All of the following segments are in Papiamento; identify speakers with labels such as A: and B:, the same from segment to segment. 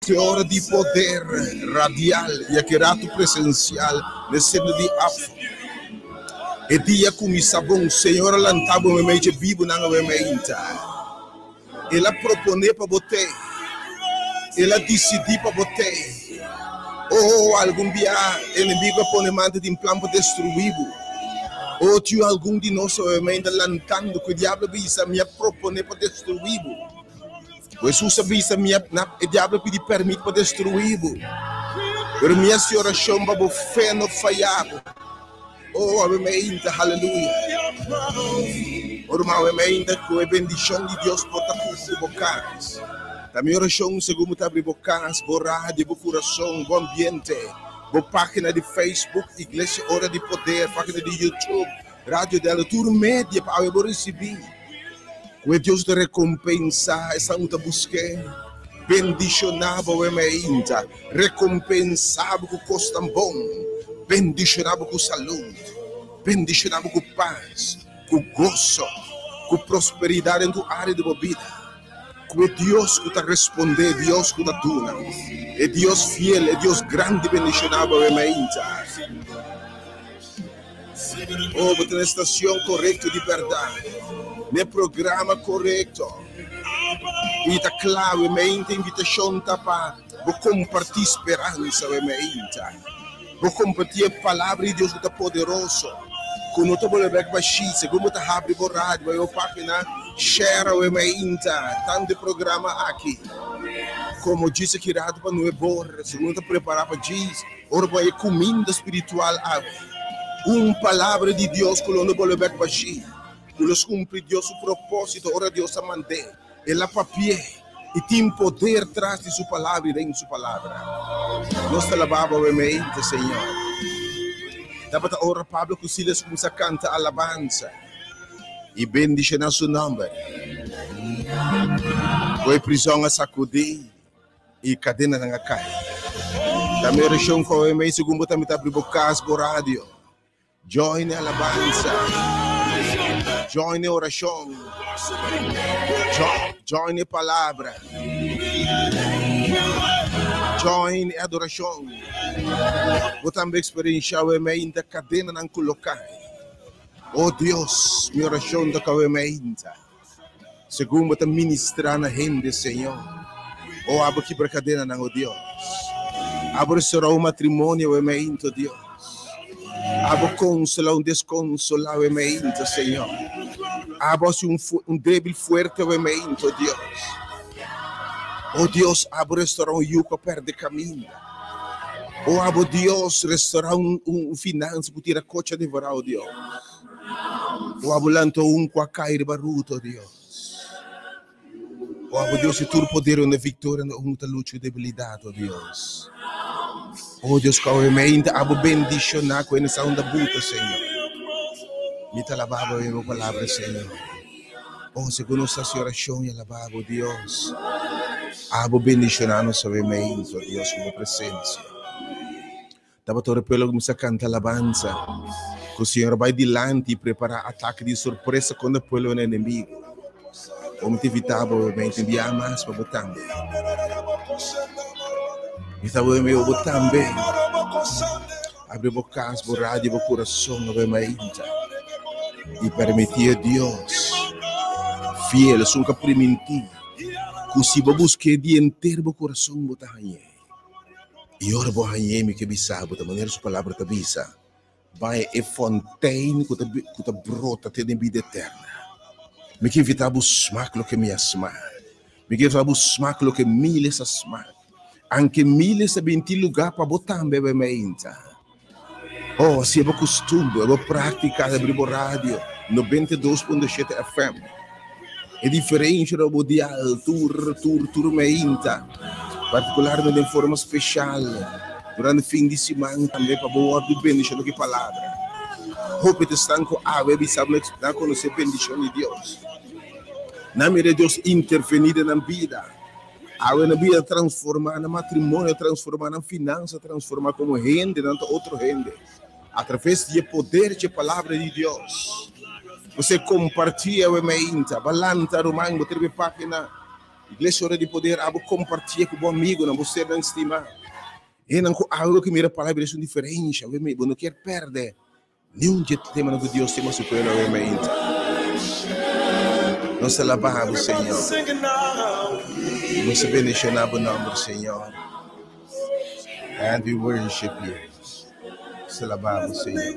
A: Ke ora di poder radial i aki ratu presensial n'e seno di afo. E dia kuminsá bon, Señor a lanta bo meimei dje bibunan awe meinta. El a proponé pa bo tei. El a disidí pa bo tei. Oh, algun bia enemigu a pone mante tin plan pa destruí bo. Oh, tiu algun di nos awe meinta lantando ku e diablo a bisa, Mi a proponé pa destruí bo. Hesus a bisa, Mi a, na, e diablo a pidi pèrmit pa destruí bo, pero mi hasi orashon pa bo fe no fayá bo. Oh, awe meinta, haleluya! Oh, ruman, awe meinta ku e bendishon di Dios por ta kubri bo kas. Ta mi orashon segun bo ta abri bo kas, bo radio, bo kurason, bo ambiente, bo página di Facebook, Iglesia Ora di Poder, página di YouTube, Radio Delta, tur media pa awe bo risibí. Ku e Dios ta rekompensá esnan ku ta busk'é. Bendishoná bo awe mainta, rekompensá bo ku kosnan bon, bendishoná bo ku salud, bendishoná bo ku pas, ku goso, ku prosperidat den tur área di bo bida. Ku e Dios ku ta respondé, Dios ku ta duna, e Dios fiel, e Dios grandi bendishoná bo awe mainta. Oh, bo ta na e stacion corecto di berdad, na e programa corecto. Y ta clave mente invitacion ta pa bo comparti speransa we mente. Bo comparti e palabra di Dios cu ta poderoso, cu no ta bolbe bek bashi. Segun bo ta habri bo radio, bo pagina, share we mente tanto e programa aki como djis aki rato pa nuebor, segun bo ta prepara pa djis. Ora bo haña kuminda spiritual awe, un palabra di Dios ku lo no bolbe bèk bashí, ku lo skumpli Dios su propósito ora Dios a mand'é. El a papi'é i tin poder tras di su palabra i den su palabra. Nos ta laba bo awemente, Señor. Tabata ora Pablo ku Silas kuminsá kanta alabansa i bendishoná su nòmber, ku e prizòn a sakudí. I kadenanan a kai. Ta mi orashon ku awe mei segun bo tambe ta abri bo kas, bo radio. Join e alabansa. Join e orashon. Join e palabra. Join e adorashon. Bo tambe eksperensha awe meinta kadenanan ku lo kai. O Dios, mi orashon ta ku awe meinta. Segun bo ta ministrá na hende, Señor. O abo kibra kadenanan, o Dios. Abo restorá un matrimonio, awe meinto, Dios. Abo konsolá un deskonsolá, awe meinto, Señor. Abo hasi un, un débil fuerte, awe meinto, Dios. O Dios, abo restorá un yu ku a pèrdè kaminda. O abo Dios, restorá un, un finansa ku tira kocha devorá, o Dios. O abo lanta un ku a kai riba ruta, o Dios. O abo Dios di tur poder, unda viktoria na un ta lucha ku debilidat, o Dios. O Dios, ku awe meinta abo bendishoná ku ene sa unda buta, Señor. Mi ta alabá bo e bo palabra, Señor. O segun nos ta hasi orashon i alabá bo, Dios. Abo bendishoná nos awe meinta, o Dios, ku bo presensia. Tabata ora e pueblo a kuminsá kanta alabansa, ku Señor a bai dilanti i prepará atake di sorpresa kontra e pueblo nan enemigu. Bo mi ta invitá bo mente un bia mas pa bo tambe. Mi ta bo bo tambe. Abri bo kas, bo radio, bo kurason awe mainta i permití e Dios fiel, esun ku a primintí ku si bo busk'é di henter bo kurason bo ta hañ'é. I ora bo hañ'é, mi ke bisa bo, ta manera su palabra ta bisa, Bai e fontein ku ta ku ta brota te den bida eterna. Mi ke invitá bo smak loke mi a smak. Mi ke invitá bo smak loke miles a smak. Anke miles a binti lugá pa bo tambe bai meinta. Oh, si e bo kustumber, e bo práktika di abri bo radio 92.7 FM. E diferensha riba bo dial tur, tur, tur meinta, partikularmente den forma speshal durante fin di siman tambe pa bo wòrdu bendishon ku e palabra. Hopi ta esnan ku awe a bisa bo nan konosé bendishon di Dios. Nan mira Dios intervení den nan bida. Awe nan bida transformá, nan matrimonio transformá, nan finansa transformá, komo hende nan ta otro hende atraves di e poder dje Palabra di Dios. Bo se kompartí awe mainta, bo a lanta ruman, bo ta riba e página. Iglesia Ora di Poder, abo kompartié ku bo amigunan, bo sernan stimá. Hendenan ku algu ke mira palabra di Dios un diferensha, bo no kier pèrdè Niun dje temanan ku Dios tin pa su pueblo awe mainta. Nos ta laba bo, Señor. Nos ta bendiciona bo nomber, Señor. And we worship you. Nos ta laba bo, Señor.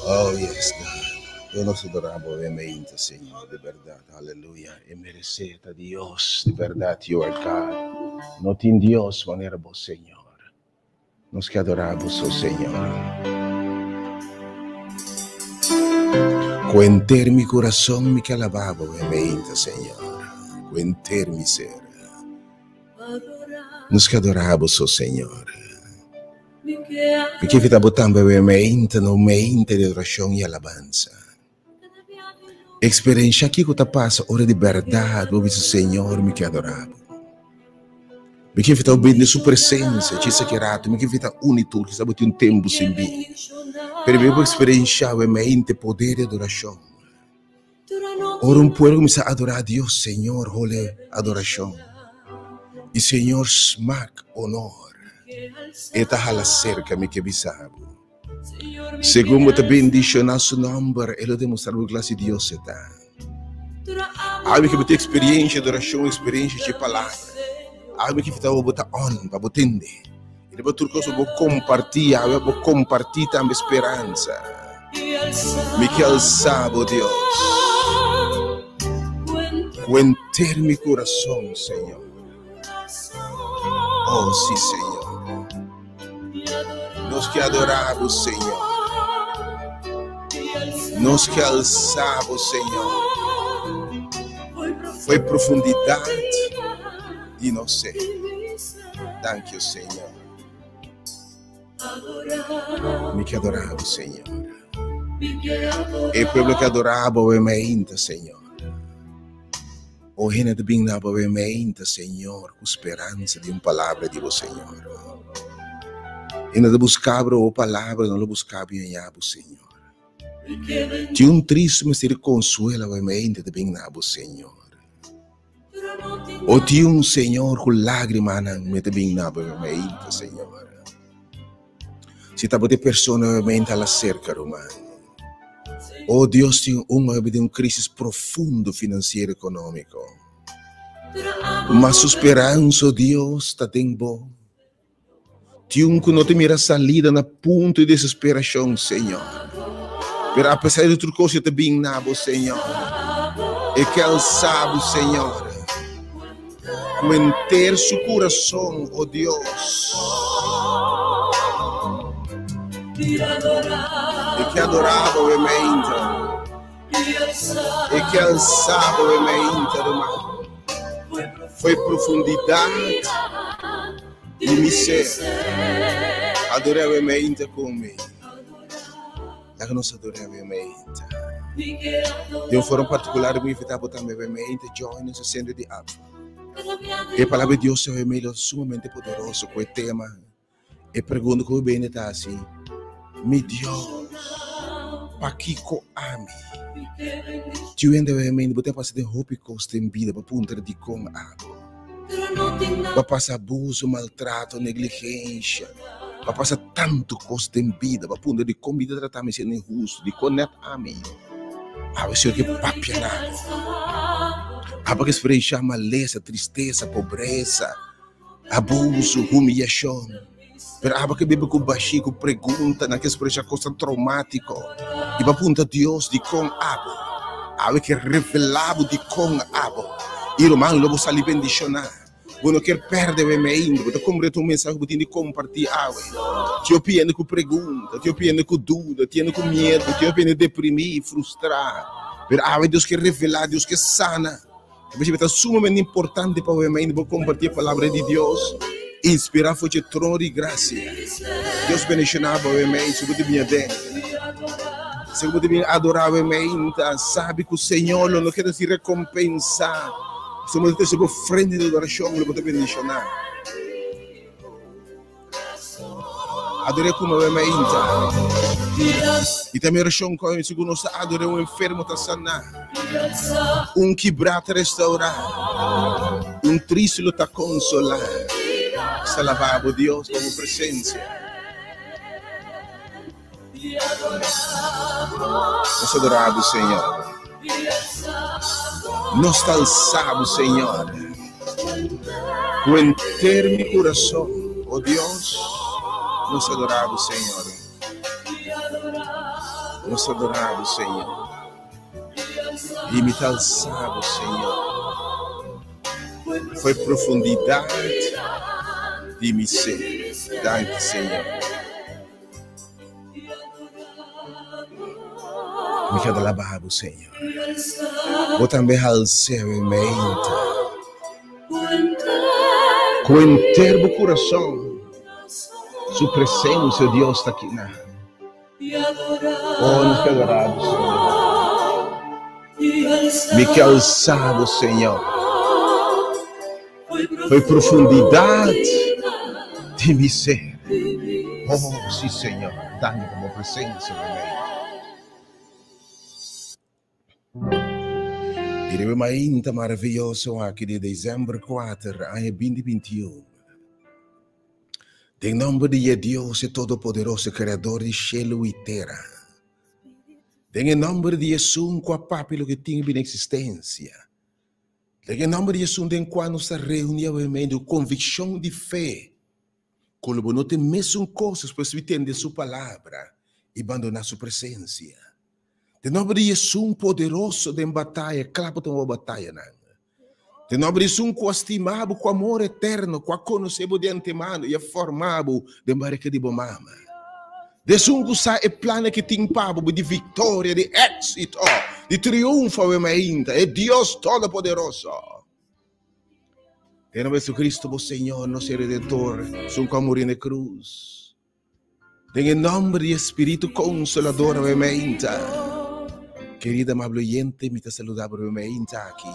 A: Oh yes God, yo nos adora bo awe mainta Señor, di berdad, aleluya, e merece ta Dios, di berdad you are God, no tin Dios manera bo Señor, nos ke adora bo so Señor. Cu enter mi curason mi ke alaba bo awe mainta Señor, cu enter mi ser. Nos ke adora bo so Señor. Mi ke invita bo tambe awe mainta na un mainta di adoracion y alabansa. Experiencia kico ta pasa ora di berdad bo bisa Señor mi ke adora bo. Mi ke invita bo bini den su presencia djis aki rato. Mi ke invita uni tur kisa bo tin un tempo sin bini. Pero mi bo experiencia awe mainta e poder di adoracion. Ora un pueblo kuminsá adorá Dios, Señor hole adorashon i Señor smak honor. E ta hala serka mi ke bisa bo. Segun bo ta bendishoná su nòmber, e lo demostrá bo ki klase di Dios e ta. Algu ke bo tin eksperensha adorashon, eksperensha dje palabra. Algu ke ta bo ta on pa bo tende. I riba tur kos bo kompartí, awe bo kompartí tambe speransa. Mi ke alsa bo, Dios, ku henter mi kurason, Señor. Oh, sí, Señor. Nos ke adorá bo, Señor. Nos ke alsa bo, Señor. Fo'i profundidat di nos ser. Thank you, Señor. Mi ke adorá bo, Señor. E pueblo ke adorá bo awe mainta, Señor. O hende ta bin na bo awe mainta, Señor, ku speransa di un palabra di bo, Señor. Hende ta buska bo, bo palabra no lo buska bo i haña bo, Señor. Tin un triste mester di konsuelo awe mainta ta bin na bo, Señor. O tin un Señor ku lágrimanan mi ta bin na bo mente, Señor. Si ta bo te persona mente ala cerca, ruman. O Dios tin un hopi den un crisis profundo financiero económico. Ma su speransa, Dios, ta den bo. Tin un ku no ta mira salida na punto di desesperacion, Señor. Pero a pesar di tur kos, e ta bin na bo, Señor. E ke alsa bo, Señor. Ku henter su kurason, o Dios. E ke adora bo, e meinta. E ke alsa bo, e meinta, ruman. Foi profundidat di mi ser. Ador'é awe meinta ku mi. Laga nos ador'é awe meinta. Di un forma partikular mi invitá bo tambe awe meinta join nos sende di app. E palabra di Dios awe meinta sumamente poderoso ku e tema. E pregunta ku bene ta hasi, Mi Dios, pakiko ami? Tiu hende awe mende bo ta pasa den hopi kos den bida pa puntra dikon abo. Bo a pasa abuso, maltrato, negligensha, bo a pasa tantu kos den bida, bo a puntra dikon mi ta trata mi asina inhustu, dikon nèt ami? Awe Señor ke papia na bo. Abo ke eksperensha malesa, tristesa, pobresa. Abuso, humiashon. Pero abo ke biba ku bashí, ku preguntanan, ke eksperenshá kosnan traumatiko, i bo a puntra Dios dikon abo? Awe ke revelá bo dikon abo. I ruman, lo bo sali bendishoná. Bo no kier pèrdè wei ainda. Bo ta komprende un mensahe ku bo tin di kompartí awe. Tin hopi hende ku pregunta, tin hopi hende ku duda, tin hende ku miedu, tin hopi hende deprimí, frustrá. Pero awe Dios ke revelá, Dios ke sana. Pasobra ta sumamente importante pa bo mente bo comparti e palabra di Dios inspira for dje trono di gracia. Dios bendiciona bo mente si bo ta bini aden. Si bo ta bin adorá bo meinta, sabi ku Señor lo no keda sin rekompensá. Si bo ta trese bo ofrenda di adorashon, lo bo ta bendishoná. Ador'é ku bo meinta. I ta mi orashon ku si ku nos ta ador'é, un enfermo ta saná, un kibrá ta restourá, un tristu lo ta konsolá. Nos ta alabá bo, Dios, pa bo presensia. Nos adorá bo, Señor. Nos ta alsá bo, Señor, ku henter mi kurason. O Dios, nos adorá bo, Señor. Nos adorá bo, Señor. I mi ta alsá bo, Señor, for e profundidat di mi ser. Danki, Señor. Mi ta alabá bo, Señor. Bo tambe hals'é mi mente. Ku henter bo kurason, Su presensia, Dios ta kiná. Oh, nos ke adorá bo, Señor. Mi ke alsá bo, Señor. Foi profundidat di mi ser. Oh, si, Señor, danki pa bo presensia meimei. I riba e mainta maraviyoso aki di December 4, aña 2021, den nomber di e Dios e Todopoderoso, Creador di shelu i tera, den e nomber di esun ku a papia loke tin bini existencia, Den e nòmber di Hesus den kua nos ta reuní awe ku konvikshon di fe ku lo bo no tin mesun kos despues di tende Su Palabra i bandoná Su presensia. Den nòmber di Hesus poderoso den bataya, kla pa tuma bo batayanan. Den nòmber di Hesus ku a stima bo ku amor eterno, ku a konosé bo di antemano i a forma bo den barika di bo mama. Desun ku sa e plannan ki tin pa bo di viktoria, di éksito, di triunfo awe mainta, e Dios Todopoderoso. Den nomber di Jesucristo bo Señor, nos Redentor, esun ku a muri na e krus. Den e nomber di e Spiritu Konsolador awe mainta. Kerida amable oyente, mi ta saluda bo awe mainta aki.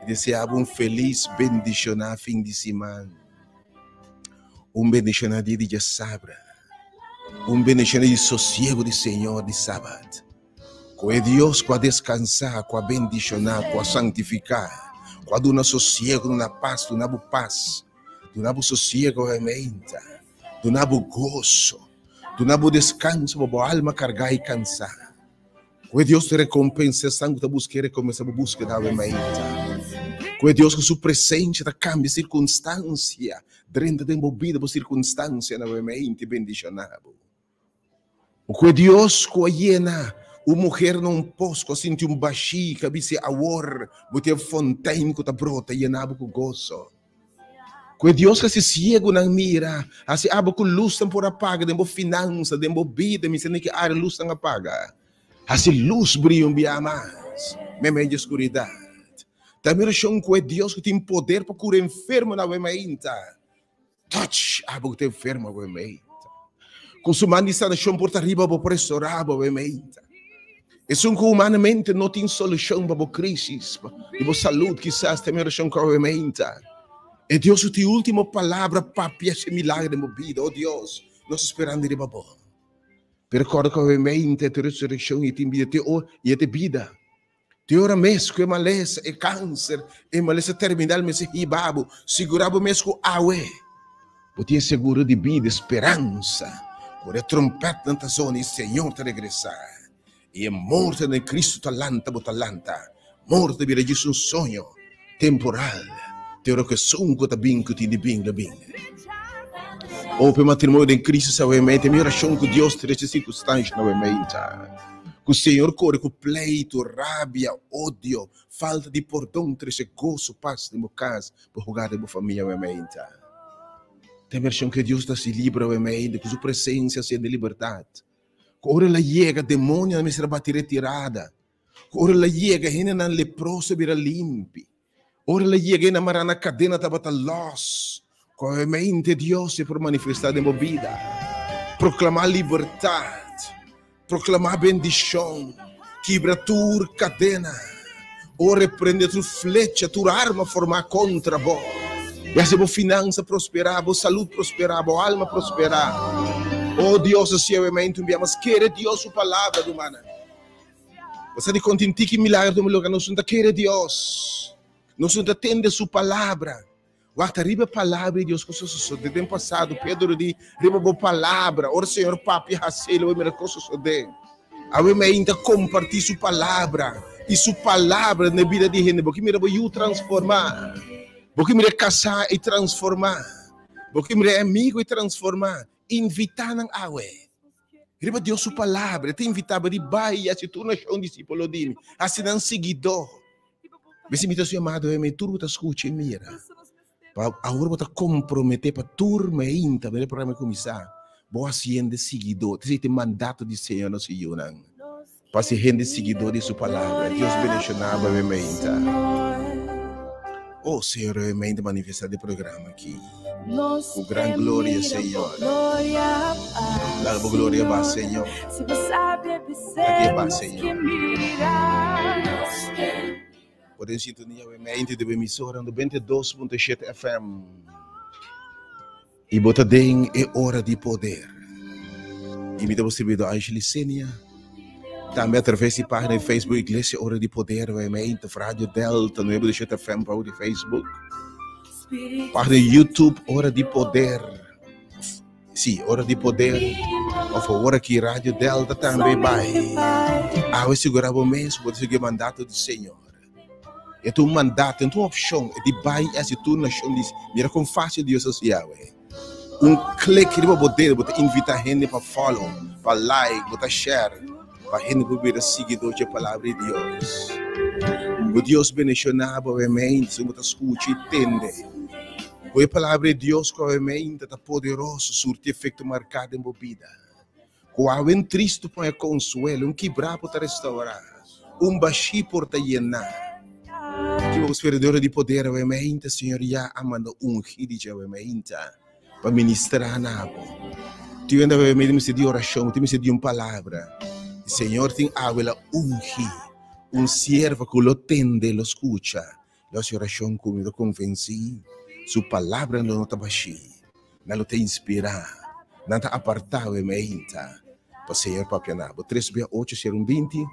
A: I desea bo un felis, bendishoná fin di siman. Un bendishoná dia di djasabra, un bendishoná di sosiego di Señor di Sabat. Ku e Dios ku a deskansá, ku a bendishoná, ku a santifiká, ku a duna sosiego, duna pas, duna bo pas, duna bo sosiego awe-meinta, duna bo goso, duna bo deskanso pa bo alma kargá i kansá. Ku e Dios ta rekompensa esnan ku ta buska e rekompensa bo buskeda awe mainta. Ku e Dios ku su presensia ta kambia sirkunstansia, drenta den bo bida bo sirkunstansianan awe mainta i bendishoná bo. Ku e Dios ku a yena un muher na un pos ku a sinti un bashí ku a bis'é awor bo tin e fontein ku ta brota yena bo ku goso. Ku e Dios hasi siegunan mira, hasi abo ku lusnan por a paga den bo finansa, den bo bida, mi sa den ki área lusnan a paga. Hasi lus bria un bia mas meimei di oskuridat. Ta mi orashon ku e Dios ku tin poder pa kura enfermonan awe mainta, touch abo ku ta enfermo awe mainta. Ku su man di sanashon por ta riba bo por restorá bo awe mainta. Esun ku humanamente no tin solushon pa bo krisis di bo salud kisas ta mi orashon ku awe mainta. E Dios ku tin ultimo palabra papia hasi milagro den bo bida. O Dios, nos ta sperando riba bo. Pero kòrda ku awe mainta e ta resurekshon i tin bida te ora i e ta bida. Te ora mes ku e malesa, e kanser, e malesa terminal mester hiba bo, sigurá bo mes ku awe bo tin e seguro di bida, e speransa. Ora e trompètnan ta zona i Señor ta regresá i e mortonan den Cristo ta lanta, bo ta lanta. Morto ta bira djis un soño temporal te ora ku esun ku ta bin ku tin di bin lo bin. Oh, p'e matrimonio den Cristo sa awe mente, mi orashon ku Dios trese sirkunstansha na awe mente. Ku Señor kore ku pleitu, rabia, odio, falta di pordon, trese goso, pas den bo kas, bo hogar, den bo famia awe mente. Ta mi orashon ku Dios ta hasi libre awe mente, ku su presensia sende libertat. Ku ora el a yega, demonionan mester a bati retirada. Ku ora el a yega, hendenan leproso a bira limpi. Ora el a yega e na mará na kadena tabata lòs. Koemente Dios e por manifestá den bo bida. Proklamá libertat. Proklamá bendishon, kibra tur kadena, o reprende tur flecha, tur arma formá kontra bo. I hasi bo finansa prosperá, bo salud prosperá, bo alma prosperá. O Dios, hasi awe meintu un bia mas. Kere Dios su palabra, rumannan. Bo sa dikon tin tiki milagro ta logra? Nos no ta kere Dios. Nos no ta tende su palabra. Wak riba e palabra di Dios ku sosodé den pasado. Pedro di, Riba bo palabra, ora Señor papia hasi, lo bo mira kos sosodé. Awe mi ainda kompartí su palabra i su palabra den e bida di hende. Bo ke mira bo yu transformá. Bo ke mira e kasá i transformá. Bo ke mira e amigu i transformá. Invitá nan awe. Riba Dios su palabra, e ta invitá bo di bai i hasi tur nashon disípulo di mi, hasi nan siguidó. Besi mi ta su yamado e tur bo ta skucha i mira. Pa awor bo ta komprometé pa tur meinta, mira e programa a kuminsá, bo hasi hende siguidó. Esei ta e mandato di Señor na su yunan, pa hasi hende siguidó di su palabra. Dios bendishoná bo e meinta. Oh Señor, e meinta manifestá den e programa aki. Ku gran gloria, Señor. Laga bo gloria ba, Señor. Laga e ba, Señor. Bo den sintonia we mente di bo emisora 92.7 FM. I bo ta den e ora di poder. I mi ta bo servidor Aisha Licenia. Tambe a traves di página di Facebook Iglesia Ora di Poder we mente Radio Delta 97 FM pa di Facebook. Página di YouTube Ora di Poder. Sí, Ora di Poder. Of ora ki Radio Delta tambe bai. Awe sigura bo mes, bo ta sigui mandato di Señor. E ta un mandato, e ta un opcion, e di bai y haci tur nacion di Mira con facil Dios a haci awe. Un click riba bo dedo, bo ta invita hende pa follow, pa like, bo ta share, pa hende por bira siguidor dje palabra di Dios. Ku Dios bendiciona bo awe mente, si bo ta scucha y tende. Ku e palabra di Dios ku awe mente ta poderoso, surti efecto marca den bo bida. Ku awe un tristu pon e konsuelo, un kibrá por ta restaurá, un bashí por ta yená. Ki bo spera di poder awe meinta, Señor ya a manda ungí di dje awe meinta pa ministrá na bo. Tin wende awe meinta mester di orashon, tin mester di un palabra. Señor tin awe la ungí un siervo ku lo tende, lo skucha, lo hasi orashon ku mi, lo konvensí su palabra lo no ta bashí. Nan lo ta inspirá, nan ta apartá e meinta pa Señor papia na bo. Tres bia ocho sera un 20.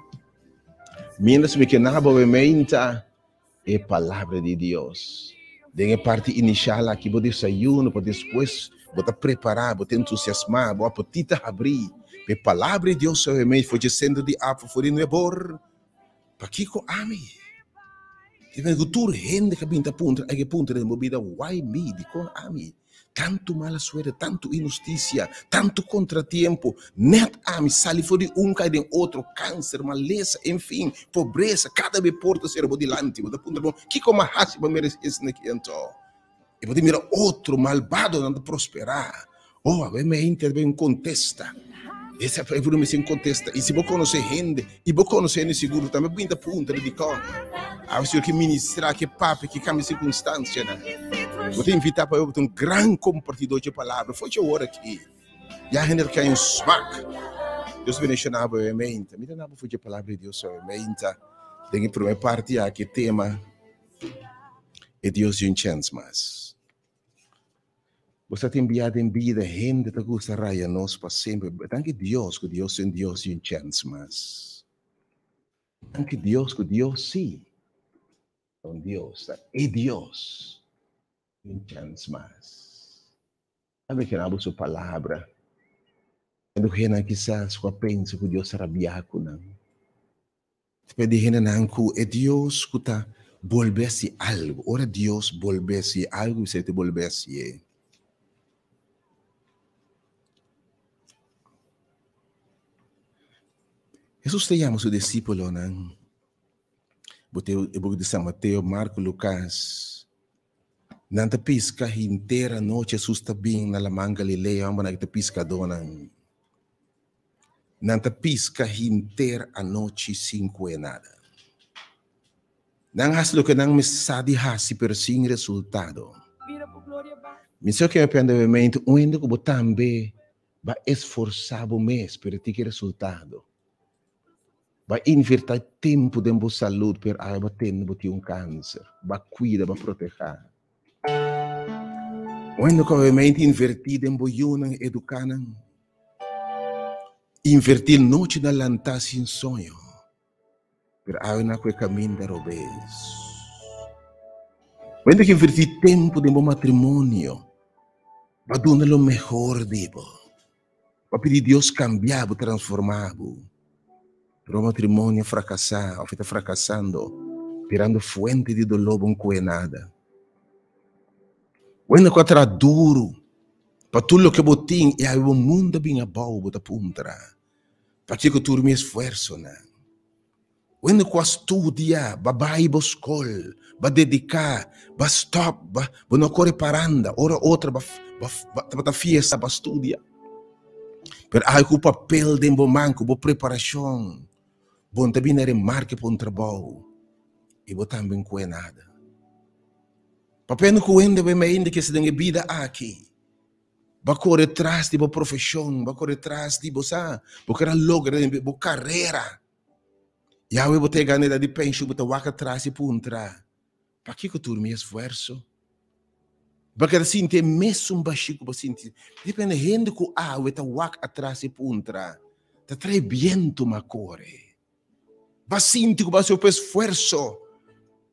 A: Mientras mi ke na bo e meinta, e palabra di Dios. Den e parti inicial aki bo desayuno pa despues bo ta prepará, bo ta entusiasmá, bo apetit ta habrí pa e palabra di Dios e mei for dje sentro di afo for di nuebor. Pakiko ami? Te ven ku tur hende ka bin ta puntra, ai ke puntra den bo bida, why me? Dikon ami? Tantu mala suerte, tantu inhustisia, tantu kontratiempo, nèt ami sali for di un kai den otro, kanser, malesa, enfin, pobresa, kada be porta sera bo dilanti, bo ta puntra bo, kiko mi a hasi pa merese esaki anto? I bo ta mira otro malbadonan ta prosperá. Oh, awe mi hende ta bin kontesta. Esa e por mester kontesta. I si bo konosé hende, i bo konosé hende sigur tambe bo bin ta puntra dikon. Awe Señor ke ministrá, ke papia, ke kambia sirkunstansianan. Bo ta invitá pa bo ta un gran kompartidó dje palabra. Fo'i dje ora aki, ya hende ta kai un smak. Dios bendishoná bo awe meinta. Mi ta na bo fo'i dje palabra di Dios awe meinta. Den e promé parti aki e tema. E Dios di un chèns mas. Bo sa tin bia den bida hende ta gusta raya nos pa semper. Danki Dios ku Dios ta un Dios di un chèns mas. Danki Dios ku Dios si ta un Dios, ta e Dios di un chèns mas. A mencioná bo su palabra. Endo hendenan kisas ku a pensa ku Dios ta rabiá ku nan. Ta pidi hendenan ku e Dios ku ta bolbe hasi algu. Ora Dios bolbe hasi algu, esei ta bolbe hasié. Hesus ta yama su disípulonan. Bo ta e buki di San Mateo, Marko, Lukas. Nan ta piska henter anochi. Hesus ta bin na laman Galilea, hombernan ki ta piskadónan. Nan ta piska henter anochi sin kue nada. Nan hasi loke nan mester sa di hasi pero sin resultado. Mi sa ke mi pende mente un hende ku bo tambe ba esforsa bo mes pero tin ki resultado. Ba invertí tempu den bo salú, pero awe bo tende bo tin un kanser. Ba kuida, ba protehá. Bueno, ku obviamente invertí den bo yunan, eduká nan. Invertí nochi na lantá sin soño. Pero awe nan ku e kaminda robes. Bueno, ku invertí tempu den bo matrimonio. Ba duna lo mehor di bo. Ba pidi Dios kambia bo, transformá bo. Pero bo matrimonio frakasá òf e ta frakasando, birando fuente di doló bo n'kue nada. Wende ku a traha duru pa tur loke bo tin i awe bo mundu a bin abou, bo ta puntra, Pakiko tur mi esfuersonan? Wende ku a studia, ba bai bo skol, ba dediká, ba stòp, ba bo no kore paranda, ora otro ba ba tabata fiesta ba studia. Pero awe ku papel den bo man, ku bo preparashon, bo no ta bini na remarke pa un trabou i bo tambe no kue nada. Papia no ku hende bo ainda ke den e bida aki. Bo a kore tras di bo profeshon, bo a kore tras di bo sa, bo ker a logra den bo karera. Yawe bo ta yega na edad di penshun, bo ta wak atras i puntra, Pakiko tur mi esfuerso? Bo a keda sinti e mesun bashí ku bo sinti. Depende hende ku awe ta wak atras i puntra, ta trae bientu ma kore. Bo a sinti ku bo a hasi hopi esfuerso,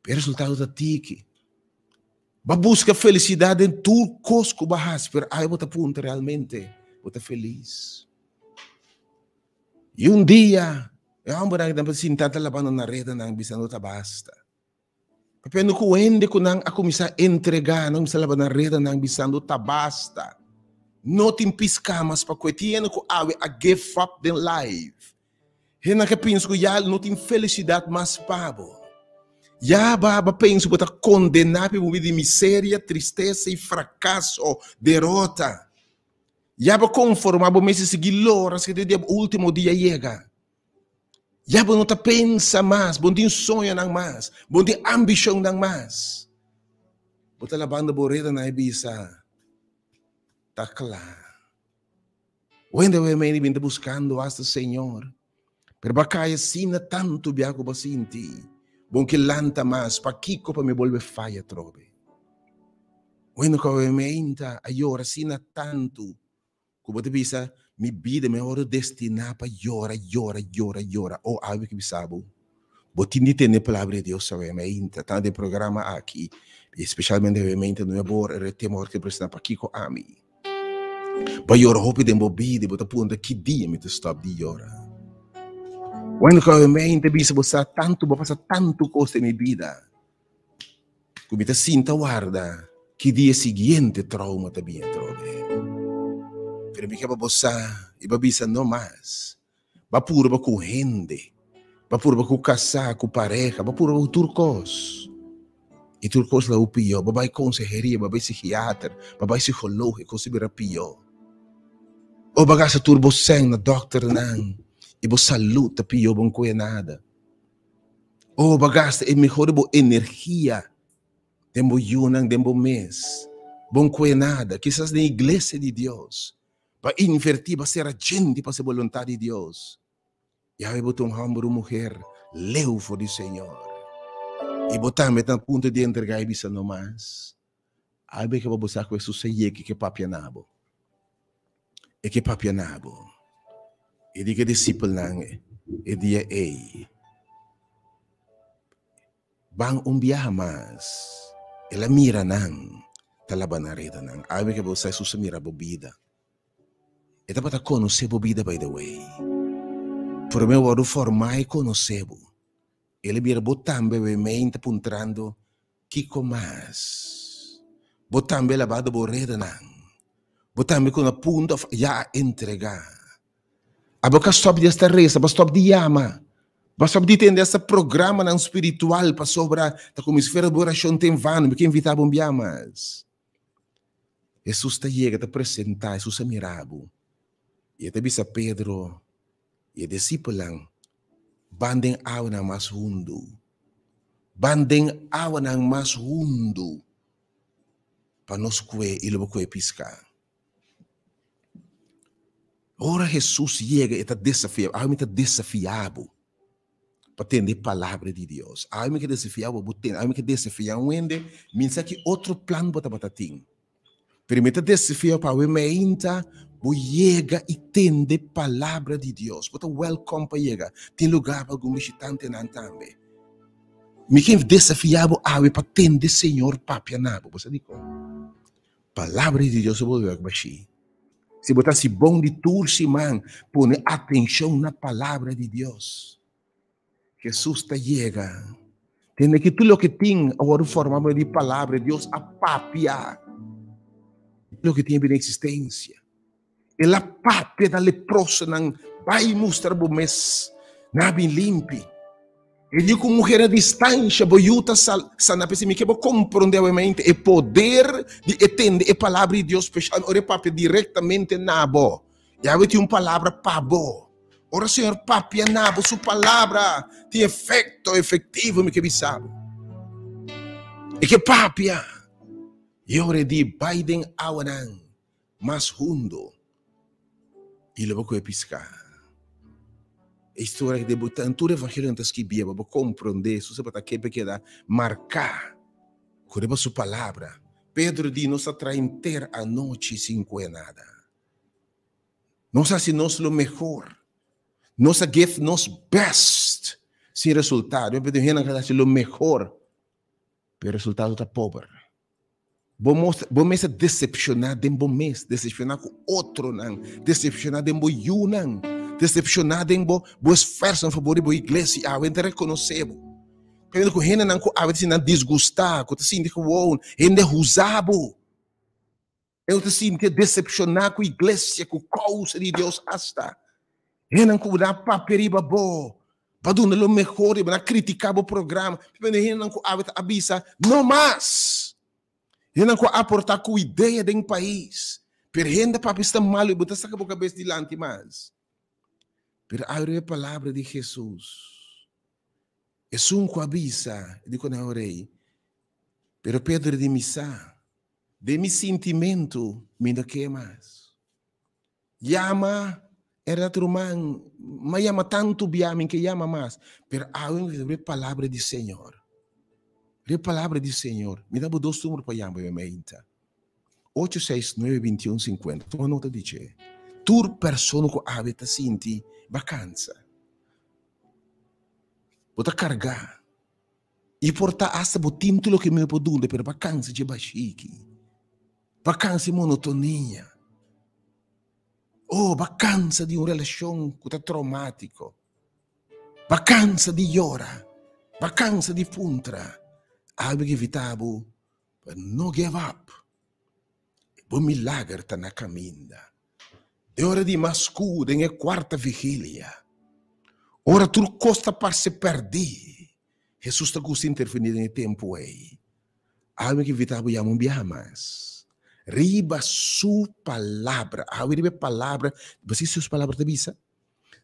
A: pero e resultado ta tiki. Bo a buska felisidat den tur kos ku bo a hasi, pero awe bo ta puntra realmente bo ta felis? I un dia, e hòmbernan ku tabata sintá ta labando nan redanan, bisando ta basta. Papiando ku hende ku nan a kuminsá entregá, nan a kuminsá laba nan redanan, bisando ta basta. No tin piská mas pa kue. Tin hende ku awe a give up den life. Hende nan ke pensa ku ya no tin felisidat mas pa bo. Ya bo a pensa ku bo ta kondená pa bo bida di miseria, tristesa i frakaso, derota. Ya bo konformá bo mes i sigui lora hasta ku e último dia yega. Ya bo no ta pensa mas, bo no tin soñonan mas, bo no tin ambishonnan mas. Bo ta labando bo redanan i bisa, Ta kla. Wende wei mei bin ta buskando asta Señor. Pero bo a kai asina tantu bia ku bo sinti bo ke lanta mas, pakiko pa mi bolbe faya atrobe? Wende ku awe meinta a yora asina tantu ku bo ta bisa, Mi bida mi a wòrdu destiná pa yora, yora, yora, yora. O awe ki bisa bo, bo tin di tende e palabra di Dios awe meinta, tantu den programa aki, i spesialmente awe meinta nuebe ora, e tema ora ki ta presentá Pakiko Ami. Bo a yora hopi den bo bida i bo ta puntra ki dia mi ta stòp di yora. Wèn ku awe mi ta bisa bo sa tantu, bo a pasa tantu kos den mi bida ku mi ta sinta warda ki dia siguiente trauma ta bini atrobe. Pero mi ke pa bo sa i bo a bisa no mas. Bo a purba ku hende, bo a purba ku kasá, ku pareha, bo a purba ku tur kos. I tur kos la pió. Bo bai konseheria, bo bai psikiater, bo bai psikoloog, e kos a bira pió. O bo a gasta tur bo sèn na dòkternan i bo salú ta pió, bo no kohe nada. O bo a gasta e mehor di bo energia den bo yunan, den bo mes, bo no kohe nada. Kisas den iglesia di Dios. Pa invertí, pa sera djenti pa hasi boluntat di Dios. Yahweh bo ta un hòmber o muher leu for di Señor. I bo tambe ta na punto di entregá i bisa no mas. Albe ke bo sa ku Hesus a yega i ke papia na bo. E ke papia na bo. I di ke disipelnan e dia ei. Ban un biaha mas, el a mira nan ta laba nan redanan. Awe ke bo sa Hesus a mira bo bida. E tabata konosé bo bida by the way. Promé wòrdu formá e konosé bo. El a mira bo tambe awe mei ta puntrando kiko mas. Bo tambe a labado bo redanan. Bo tambe ku na punto of ya a entregá. Abo ka stop di esta resa, bo stop di yama, bo stop di tende esta programanan spiritual pasobra ta como si fuera bo oracion ta en vano. Mi ke invita bo un bia mas. Jesus ta yega, ta presenta, Jesus a mira bo i e ta bisa Pedro i e disipelnan, Ban den awanan mas hundu, ban den awanan mas hundu pa nos kue i lo bo kue pisca. Ora Hesus yega e ta desafia, awe mi ta desafia bo. Pa tende e palabra di Dios. Awe mi ke desafiá bo, bo tende. Awe mi ke desafiá un hende, mi sa ki otro plan bo tabata tin. Pero mi ta desafiá pa awe meinta bo yega i tende palabra di Dios. Bo ta welcome pa yega. Tin lugar pa algun bishitantenan tambe. Mi ke desafiá bo awe pa tende Señor papia na bo. Bo sa dikon? Palabra di Dios a bolbe wak bashí. Si bo ta hasi bon di tur siman, pone atenshon na Palabra di Dios. Hesus ta yega. Tende ki tur loke tin a wòrdu formá por medio di Palabra di Dios a papia. Loke tin a bini eksistensia. El a papia na leprosonan, Bai mustra bo mes na bin limpi. E di ku muher na distansha, bo yu ta sana. P'esei mi ke bo komprondé awemente e poder di e tende e palabra di Dios, spesialmente ora e papia direktamente na bo. Yahweh tin un palabra pa bo. Ora Señor papia na bo, su palabra tin efekto efektivo, mi ke bisa bo. E ke papia. I ora e di, Bai den awanan. Mas hundo i lo bo kohe piská. E historia aki den bo ta tur evangelionan ta skibí pa bo komprondé Hesus tabata ke pa keda marká ku riba su palabra. Pedro di nos a traha henter anochi sin kohe nada. Nos a hasi nos lo mehor. Nos a give nos best sin resultado. Yo pidi hende a hasi lo mehor pero resultado ta pober. Bo mos, bo mes a decepcioná den bo mes, decepcioná ku otronan, decepcioná den bo yunan, decepcioná den bo, bo esfuerso na favor di bo iglesia. Awe ta rekonosé bo. Pero ku hendenan ku awe ta sinti nan disgustá, ku ta sinti gewoon hende huzá bo. Eu ta sinti decepcioná ku iglesia, ku kousa di Dios asta. Hendenan ku na papia riba bo, pa duna lo mehor riba, na kritiká bo programa. Pero hendenan ku awe ta avisa, no mas! Hendenan ku a aportá ku idea den pais. Pero hende papia sta malu i bo ta saka bo kabes dilanti mas. Pero awe riba e palabra di Jesus. Esun ku a bisa, di ku nan rei. Pero Pedro di mi sa. Den mi sintimentu mi no ke mas. Yama era ruman, ma yama tantu bia mi ke yama mas. Pero awe mi riba e palabra di Señor. Riba e palabra di Señor. Mi da bo dos numero pa yama mi meinta. Ocho seis nuebe bintiun sinkuenta. Tuma nota di dje. Tur persona ku awe ta sinti bakansa. Bo ta karga. I por ta asta bo tin tur loke mi por duna, pero pa kansa dje bashiki. Pa kansa e monotonia. Oh, pa kansa di un relashon ku ta traumatiko. Pa kansa di yora. Pa kansa di puntra. Algu ke evita bo pa no give up. Bo milager ta na kaminda. Den ora di mas skur, den e kuarta vigilia, ora tur kos ta parse pèrdí, Hesus ta gusta intervení den e tempu ei. Awe mi ke invitá bo yama un biaha mas riba su palabra. Awe riba e palabra, bo si su palabra ta bisa?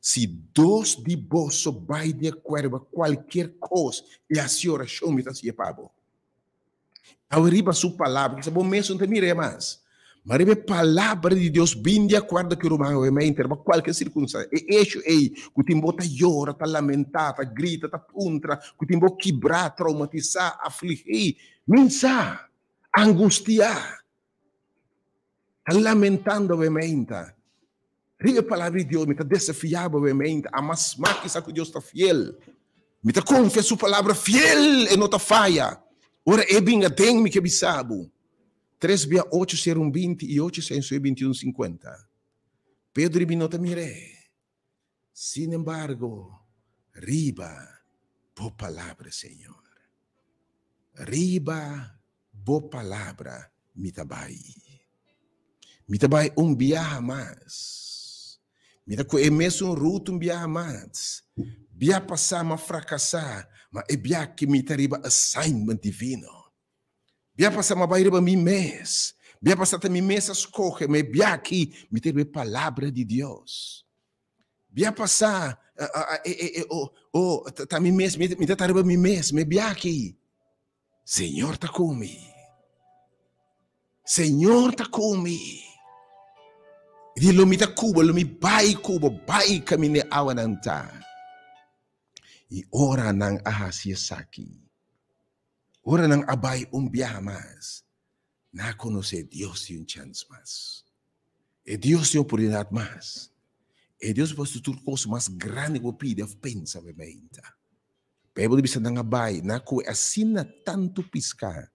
A: Si dos di boso bai di akuerdo riba kualkier kos i hasi orashon, mi ta hasié pa bo. Awe riba su palabra, kisa bo mes no ta mir'é mas. Ma riba e palabra di Dios bin di akuerdo ku e ruman awe mente riba kualke sirkunstansia. E echo ei ku tin bo ta yora, ta lamentá, ta grita, ta puntra, ku tin bo kibrá, traumatisá, afligí, minsá, angustiá, ta lamentando awe mente. Riba e palabra di Dios mi ta desafiá bo awe mente, ama smak kisa ku Dios ta fiel. Mi ta konfia su palabra fiel, e no ta faya. Ora e bin aden mi ke bisa bo. Tres bia ocho ser un 20 i ocho seis sue 21 50. Pedro i mi no ta mir'é. Sin embargo, riba bo palabra, Señor. Riba bo palabra mi ta bai. Mi ta bai un biaha mas. Mi ta ku e mesun ruta un biaha mas. Bia pasá m'a frakasá, ma e bia aki mi ta riba assignment divino. Bia pasa m'a bai riba mi mes. Bia pasa ta mi mes a skohe, ma e bia aki mi ta riba e palabra di Dios. Bia pasa oh, ta mi mes, mi ta riba mi mes, ma e bia aki Señor ta ku mi. Señor ta ku mi. Di lo mi ta ku bo, lo mi bai ku bo, bai kaminda e awanan ta. I ora nan a hasi esaki, ora nan a bai un biaha mas, nan a konosé Dios di un chèns mas. E Dios tin oportunidat mas. E Dios por hasi tur kos mas grandi ku bo pidi òf pensa bo meinta. Beibel ta bisa nan a bai, nan a kohe asina tantu piská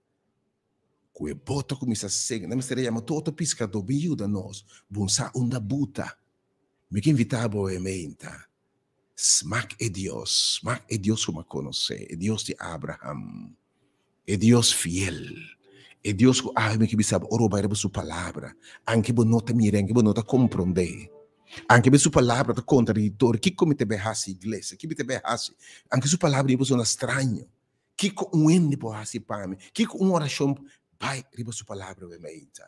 A: ku e bot a kuminsá sink. Nan mester a yama tur otro piskadó bin yuda nos, bo sa unda buta. Mi ke invitá bo e meinta. Smak e Dios, smak e Dios ku mi a konosé, e Dios di Abraham, e Dios fiel, e Dios ku awe mi ke bisa bo ora bo bai riba su palabra, anke bo no ta mira, anke bo no ta komprondé, anke su palabra ta kontradiktorio, kiko mi ta bai hasi iglesia, kiko mi ta bai hasi, anke su palabra mi por sona straño, kiko un hende por hasi pa mi, kiko un orashon, bai riba su palabra awe meinta.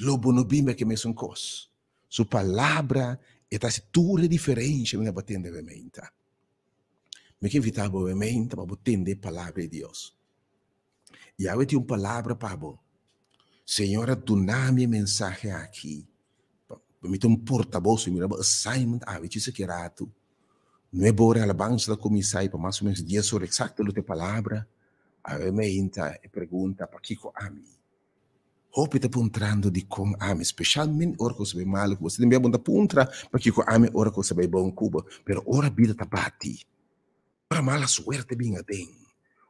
A: Lo bo no bimba ke mesun kos. Su palabra e ta hasi tur e diferensha mi na bo tende awe meinta. Mi ke invita bo awe meinta pa bo tende e palabra di Dios. I awe tin un palabra pa bo. Señor a duna mi e mensahe aki pa mi ta un portabos, mi mira bo assignment awe djis aki ratu. Nuebe ora alabansa ta kuminsá i pa mas o menos dies ora eksakto lo ta e palabra. Awe meinta e pregunta pakiko ami? Hopi ta puntrando dikon ami, speshalmente ora ku sa bai malu ku bo. Tin bia bo ta puntra pakiko ami ora ku sa bai bon ku bo, pero ora bida ta bati, ora mala suerte bin aden,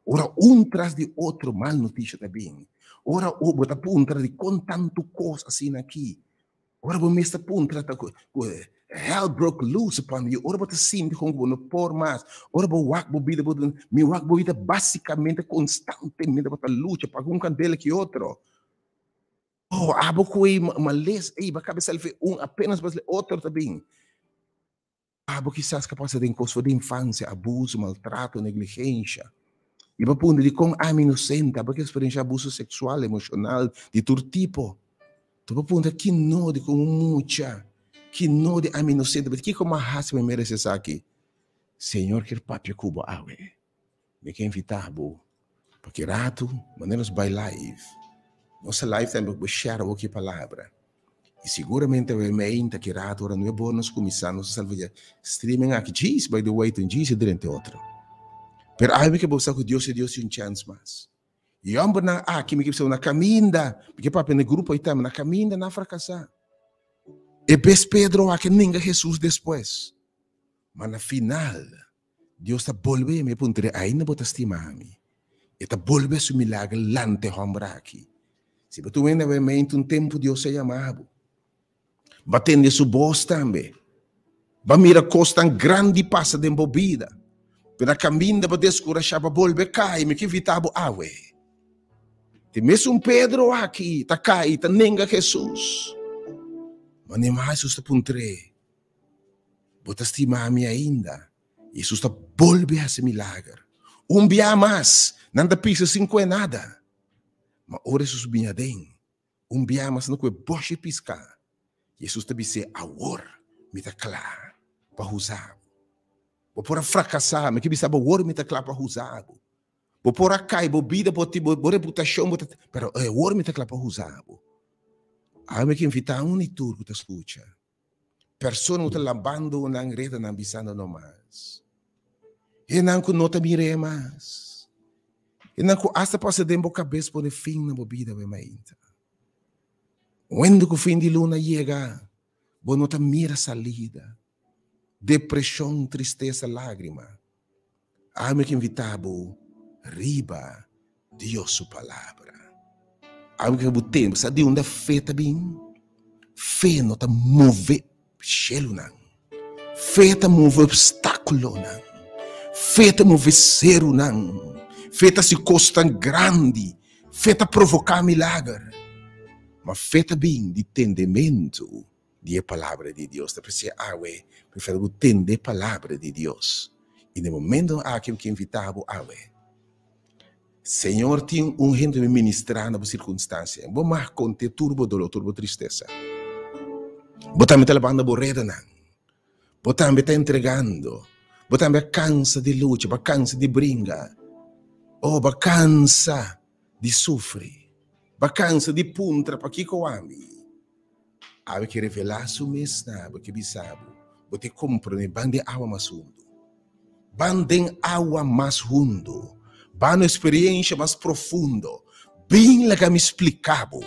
A: ora un tras di otro mal notisha ta bin, ora bo ta puntra dikon tantu kos asina aki, Ora bo mes ta puntra ta ku hell broke loose upon you, ora bo ta sinti kon ku bo no por mas, ora bo wak bo bida, bo mi wak bo bida basikamente konstantemente bo ta lucha pa un kandela ki otro. Oh, abo ku e males ei, bo a kaba self un apenas bo otro ta bin. Abo kisas ka pasa den kos for di infansia, abuso, maltrato, negligensha. I bo puntra dikon ami inosente, abo ke eksperenshá abuso seksual, emoshonal, di tur tipo. To bo puntra ki no di kon un mucha, ki no di ami inosente, but kiko mi a hasi pa mi merese esaki? Señor kier papia ku bo awe. Mi ke invitá bo pa ki ratu manera nos bai live. Nos ta live tambe bo share awor ki palabra. I siguramente awe meinta ki ratu ora nuebe ora nos kuminsá nos ta salva streaming aki. Djis by the way ta un djis e drenta e otro. Pero awe mi ke bo sa ku Dios e Dios di un chèns mas. E hòmbernan aki mi ke bisa na kaminda, mi ke papia na e grupo ei tambe, na kaminda nan a frakasá. E bes Pedro aki a ninga Hesus despues. Ma na final Dios ta bolbe mi puntr'é, Ainda bo ta stima mi? E ta bolbe su milager lanta e hòmber aki. Si bo ta wende awe un tempu Dios a yama bo. Bo a tende su bos tambe. Bo a mira kosnan grandi pasa den bo bida. Pero na kaminda bo deskurashá, bo a bolbe kai. Mi ke invitá bo awe. Te mesun Pedro aki ta kai, ta nenga Hesus. Ma Nehemiah Hesus ta puntr'é, Bo ta stima mi ainda? Hesus ta bolbe hasi milager. Un bia mas, nan ta pisa sin kue nada. Ma ora Hesus bini aden, un bia mas nan kue boshe piska. Hesus ta bis'é, Awor mi ta kla pa huza bo. Bo por a frakasá, mi ke bisa bo, awor mi ta kla pa huza bo. Bo por a kai, bo bida, bo, bo, bo reputashon, bo ta, pero awor mi ta kla pa huza bo. Awe mi ke invitá un i tur ku ta skucha. Persona ku ta labando nan redanan bisando no mas. Hennan ku no ta mir'é mas. Hennan ku asta pasa den bo kabes pone fin na bo bida awe mainta. Wendo ku fin di luna yega, bo no ta mira salida. Depreshon, tristesa, lágrima. Awe mi ke invitá bo riba Dios su palabra. Awe mi ke bo tende, sa di unda fe ta bin? Fe no ta move shelunan. Fe ta move obstákulonan. Fe ta move serunan. Fe ta hasi kosnan grandi. Fe ta provoká milager. Ma fe ta bin di tendementu di e palabra di Dios. Ta p'esei awe prefer bo tende e palabra di Dios. I den momentonan aki mi ke invitá bo awe. Señor tin un hende mi ministrá na bo sirkunstansia. Bo mag kont'é tur bo doló, tur bo tristesa. Bo tambe ta labando bo redanan. Bo tambe ta entregando. Bo tambe a kansa di lucha, bo a kansa di bringa. Oh, bo a kansa di sufri. Bo a kansa di puntra pakiko ami. Awe ke revelá su mes na bo, ke bisa bo, Bo te komprondé ban di awa mas hundu. Ban den awa mas hundu. Ban un experiencia mas profundo. Bin laga mi splica bo.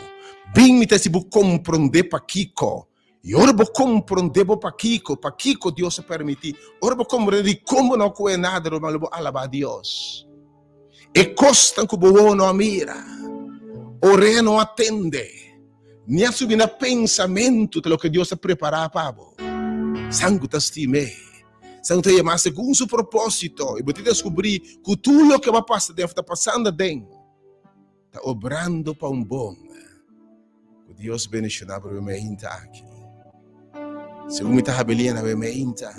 A: Bin mi ta hasi bo comprende pakico. Y ora bo comprende bo pakico, pakico Dios a permiti, ora bo comprende di con bo no a cohe nada, ruman, lo bo alaba Dios. E cosnan cu bo wowo no a mira, orea no a tende, ni a subi na pensamento ta loke Dios a prepara pa bo. San cu ta stim'é, san cu ta yama segun su proposito, y bo tin descubri cu tur loke bo a pasa den of ta pasando aden, ta obrando pa un bon. Ku Dios bendiciona bo riba meinta aki. Segun mi ta habilia na bo meinta,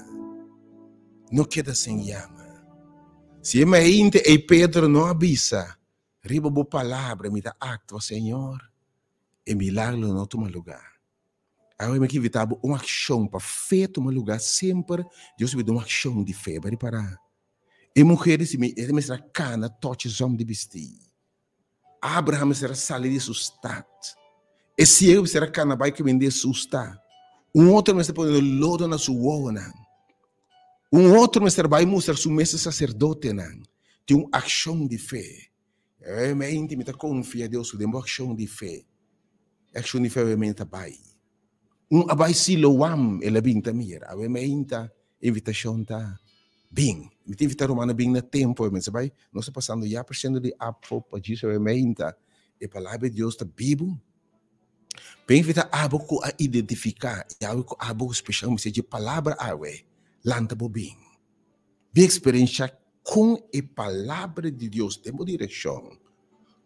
A: no keda sin yama. Si e meinta ei Pedro no a bisa, Riba bo palabra mi ta actua, Señor, e milagro lo no tuma lugar. Awe mi ke invita bo un accion pa fe tuma lugar semper Dios a bida un accion di fe. Bo a ripara? E muher di si mi e mester a cana tochi zom di bisti. Abraham mester a sali di su stad. E ciego mester a cana bai caminda di su stad. Un otro mester pone lodo na su wowonan. Un otro mester bai mustra su mes e sacerdotenan. Tin un accion di fe. E mente mi ta confia Dios cu den bo accion di fe. E accion di fe obviamente ta bai. Un a bai Siloam, el a bin ta mira. Awe meinta, invitacion ta bin. Mi ta invita rumannan bin na tempo. Awe meinta bai, nos ta pasando ya presendo di apfo pa djis awe meinta. E palabra di Dios ta bibu. Bin invita abo cu a identifica y awe cu abo special mester dje palabra awe, lanta bo bin. Bin experiencia con e palabra di Dios den bo direccion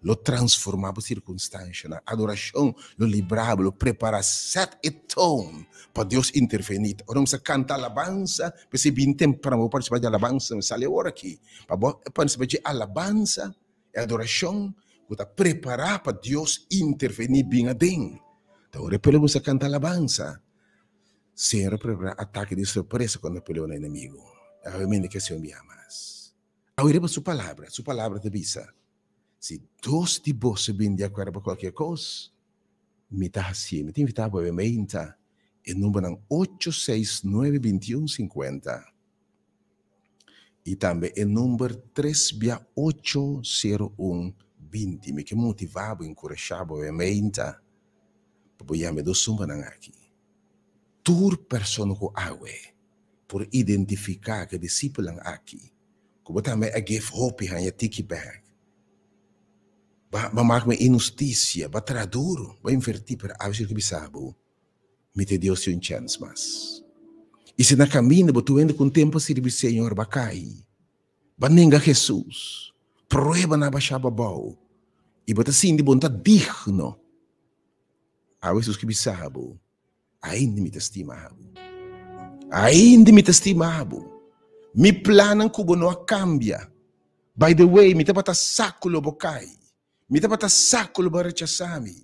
A: lo transforma bo circunstancianan. Adoracion lo libra bo, lo prepara, set e tone pa Dios interveni. Ora nos a canta alabansa, p'esei bin temprano bo participa di alabansa, mi sali awor aki pa bo participa dje alabansa e adoracion cu ta prepara pa Dios interveni bin aden. Ta ora e pueblo cuminsa canta alabansa, Señor a prepara atake di sorpresa contra pueblo nan enemigo. Awe mende ke Señor biaha mas. Awe riba su palabra, su palabra ta bisa, Si dos di boso bin di akuerdo pa kualkier kos, mi ta hasié. Mi ta invitá bo awe meinta e numbernan ocho seis nuebe bintiun sinkuenta i tambe e number tres bia ocho sero un binti. Mi ke motivá bo, enkurashá bo awe meinta pa bo yama e dos numbernan aki. Tur persona ku awe por identifiká ku e disipelnan aki ku bo tambe a gef hopi haña tiki bèk. Ba ba mak mi inhustisia, ba traha duru, ba invertí, pero awe si ke bisa bo, mi ta Dios tin un chèns mas. I si na kaminda bo tur hende ku un tempu a sirbi Señor ba kai, ba nenga Hesus, prueba nan a basha bo abou, i bo ta sinti bo no ta digno, awe Hesus ke bisa bo, Ainda mi ta stima bo. Ainda mi ta stima bo. Mi plannan ku bo no a kambia. By the way, mi tabata sa ku lo bo kai. Mi tabata sa ku lo bo a rechasá mi.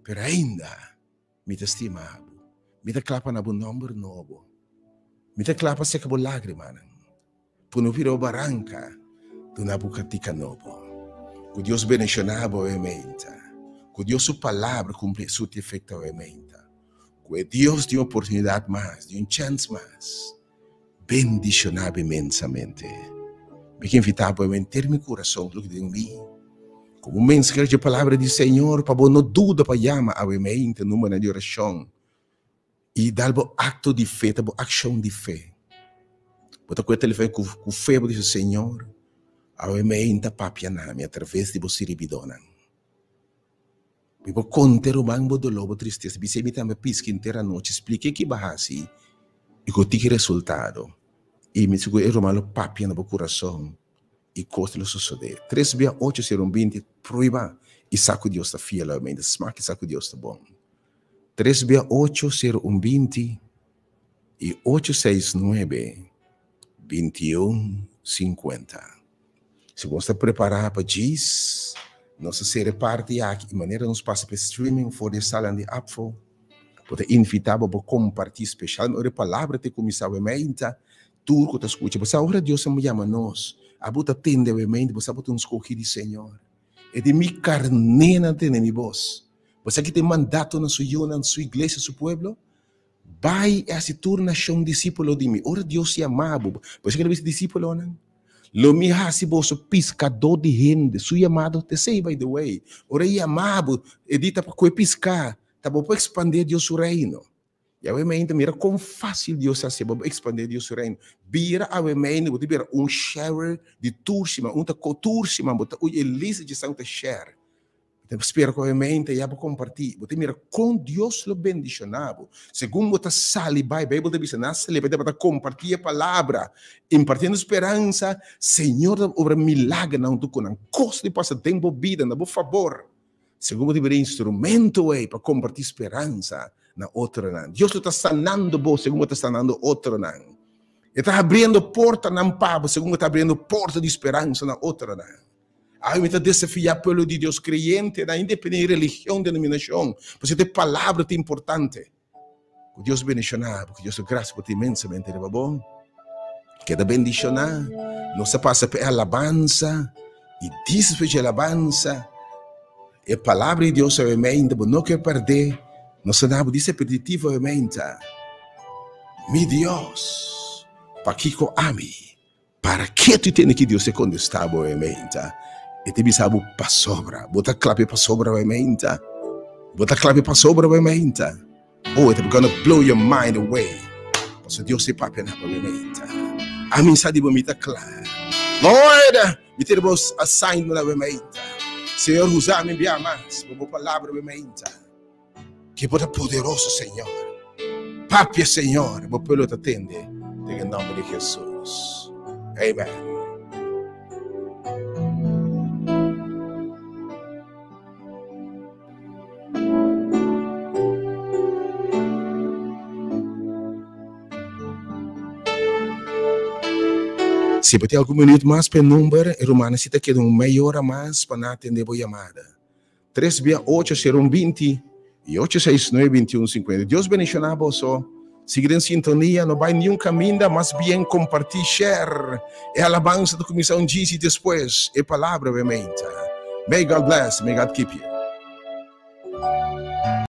A: Pero ainda mi ta stima bo. Mi ta kla pa na bo nòmber nobo. Mi ta kla pa seka bo lágrimanan. Pone bo pida bo baranka, duna bo kantika nobo. Ku Dios bendishoná bo awe meinta. Ku Dios su palabra kumpli e surti efekto awe meinta. Ku e Dios di un oportunidat mas, di un chèns mas, bendishoná bo inmensamente. Mi ke invitá bo awe henter mi kurason, loke den mi, komo un mensahero dje palabra di Señor, pa bo no duda pa yama awe meinta numbernan di orashon. I dal bo akto di fe, ta bo akshon di fe. Bo ta kue telefon ku ku fe, bo bisa, Señor, awe meinta papia na mi atraves di bo siribidónan. Mi por konta e ruman bo doló, bo tristesa, bis'é mi tambe piska henter anochi, splik'é ki bo a hasi i ku tin ki resultado. I mi sigur e ruman lo papia na bo kurason i kos lo sosodé. Tres bia ocho sero un 20, prueba i sa ku Dios ta fiel awe meinta, smak i sa ku Dios ta bon. Tres bia ocho sero un 20 i ocho seis nuebe 21 50. Si bo ta prepará pa djis, nos ta sera e parti aki i manera nos pasa pa e streaming for di e salan di APFO, bo ta invitá bo pa kompartí speshalmente ora e palabra ta kuminsá awe meinta, tur ku ta skucha. Bo sa ora Dios a yama nos, abo ta tende awe meinta, bo sa bo ta un skohí di Señor. E di mi karnénan tende mi bos. Bo sa ki ta e mandato na su yunan, su iglesia, su pueblo? Bai i hasi tur nashon disípulo di mi. Ora Dios yama bo, bo sa kiko el a bisa disípulonan? Lo mi hasi boso piskadó di hende. Su yamado ta esei, by the way. Ora e yama bo, e di ta pa koe piská, ta bo por ekspandé Dios su reino. I awe meinta mira kon fásil Dios a hasi bo ekspandé Dios su reino. Bira awe meinta bo ta bira un sharer di tur siman. Un ta tur siman bo ta oye e lista dje esnan ku ta share. Bo ta spera ku awe meinta ya bo kompartí. Bo ta mira kon Dios lo bendishoná bo. Segun bo ta sali bai, Beibel ta bisa nan a sali bai tabata kompartí e palabra, impartiendo speransa. Señor ta obra milagernan huntu ku nan. Kos di pasa den bo bida na bo fabor. Segun bo ta bira e instrumento ei pa kompartí speransa na otronan. Dios lo ta sanando bo segun bo ta sanando otronan. E ta habriendo portanan pa bo segun bo ta habriendo porta di speransa na otronan. Awe mi ta desafiá pueblo di Dios, kreyentenan, independiente di religion, denominashon, pasobra e palabra ta importante. Ku Dios bendishoná bo, ku Dios su grasia por ta inmensamente riba bo. Keda bendishoná. Nos a pasa pa e alabansa i despues di e alabansa e palabra di Dios awe meinta bo no ke pèrdè. Nos a dabo di repetitivo awe meinta. Mi Dios, pakiko ami? Para ke tu tene ki Dios e kontestá bo awe meinta? E ta bisa bo pasobra. Bo ta klapia pasobra awe meinta? Bo ta klapia pasobra awe meinta? Oh, it gonna blow your mind away. Paso Dios e papia na awe meinta. Ami sa di bo mi ta kla. Lord, mi tene bo assignment awe meinta. Señor, usa mi bia mas bo bo palabra awe meinta. Ke bo ta poderoso, Señor. Papia, Señor, bo pueblo ta tende. Den e nomber di Jesus. Amen. Si bo tin algun minuut mas pa e number, e rumannan si ta keda un mei ora mas pa nan atende bo yamada. Tres bia ocho sero un 20 i ocho seis nuebe 21 50. Dios bendiciona boso. Sigui den sintonia, no bai niun caminda, mas bien comparti, share. E alabansa ta cuminsa un djis i despues e palabra obviamente. May God bless, may God keep you.